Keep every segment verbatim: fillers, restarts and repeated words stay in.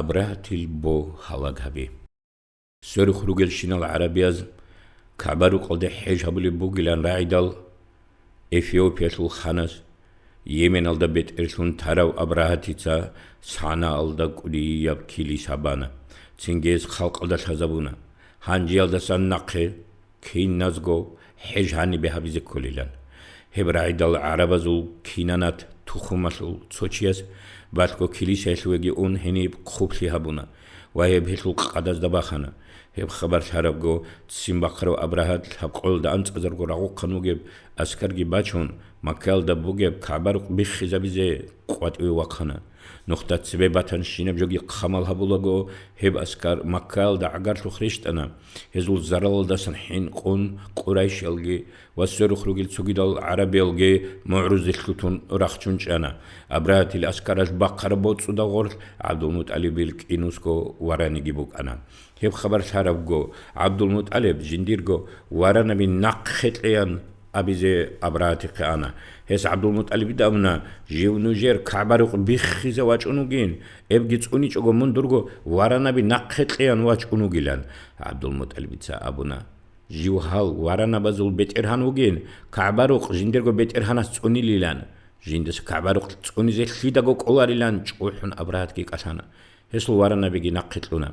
Абрагьатил бо гьалаг гьаби. Сверухъ ругелщинал гӀарабияз КагӀба-рукъалде хӀеж гьабулеб бугилан рагӀидал, Эфиопиялъул ханас Йеменалда бетӀерлъун тарав Абрагьатица СанӀаалда кӀудияб килис гьабана, цинги гьес халкъалда лъазабуна. Гьанжеялдасан нахъе киназго хӀеж гьанибе гьабизе кколилан. Гьеб рагӀидал гӀарабазул Кинанат тухумалъул цо чияс балъго килисаялъувеги ун гьениб хъублъи гьабуна ва гьеб гьелъул къадазда бахана. Гьеб хабар лъарабго, ццин бахъарав Абрагьат лъабкъоялда анцӀазарго рагъухъан вугеб аскарги бачун, Маккаялда бугеб КагӀба-рукъ биххизабизе къватӀиве вахъана. Нухда цебе батанщинаб жоги хъамал гьабулаго, гьеб аскар Маккаялда гӀагарлъухъ рещтӀана. Гьезул заралалдасан хӀинкъун, къурайшиялги ва сверухъ ругел цогидал гӀарабиялги мугӀрузе лъутун рахчун чӀана. Абрагьатил аскаралъ бахъараб боцӀуда гъорлъ ГӀабдулмутӀалибил кӀинусго вараниги букӀана. Гьеб хабар лъарабго, ГӀабдулмутӀалиб жиндирго варанаби нахъе кьеян абизе Абрагьатихъе ана. Гьес ГӀабдулмутӀалибида абуна: «Жив нужер КагӀба-рукъ биххизе вачӀун вугин, эбги цӀуничӀого мун дурго варанаби нахъе кьеян вачӀун вугилан». ГӀабдулмутӀалибица абуна: «Жив гьал варанабазул бетӀергьан вугин, КагӀба-рукъ жиндирго бетӀергьанас цӀунилилан. Жиндаса КагӀба-рукъ цӀунизе лъидаго кӀоларилан», чӀухӀун Абрагьатги кӀалъана. Гьесул варанабиги нахъе кьуна.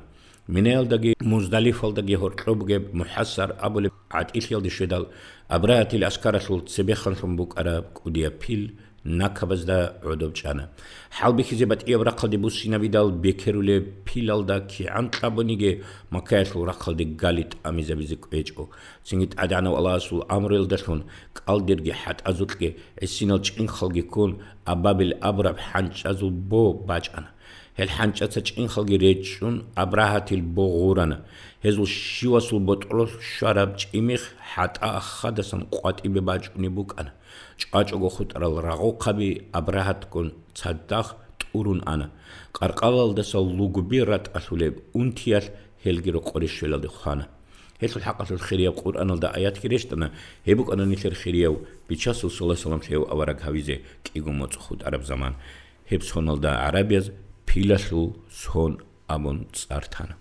Минаялдаги Муздалифалдаги гьоркьоб бугеб МухӀассар абулеб гӀатӀилъиялде щведал, Абрагьатил аскаралъул цебеханлъун букӀараб кӀудияб пил накабазда гӀодов чӀана. ХӀалбихьизе батӀияб рахъалде буссинабидал бекерулеб пилалда кигӀан кьабуниги Маккаялъул рахъалде гали тӀамизабизе кӀвечӀо. Цинги ТӀадегӀанав Аллагьасул амруялдалъун кӀалдирги хӀатӀазулъги гӀисинал чӀинхъалги ккун, Абабил абураб хӀанчӀазул бо бачӀана. Гьел хӀанчӀаца чӀинхъалги речӀчӀун, Абрагьатил бо гъурана. Гьезул щивасул ботӀролъ щвараб чӀимихъ хӀатӀа ахадасан къватӀибе бачӀунеб букӀана. ЧӀвачӀого хутӀарал рагъухъаби Абрагьатгун цадахъ тӀурун ана. Къаркъалалдаса лугби ратӀалъулеб унтиялъ гьелги рокъоре щвелалде хвана. Гьелъул хӀакъалъулъ хирияб Къуръаналда аятги рещтӀана, гьеб букӀана нилъер хирияв, Бичасул саллаллагьу гӀалайгьи вассалам лъеяв авараг гьавизе кӀиго моцӀ хутӀараб заман. Гьеб соналда гӀарабияз пилалъул сон абун цӀар тана.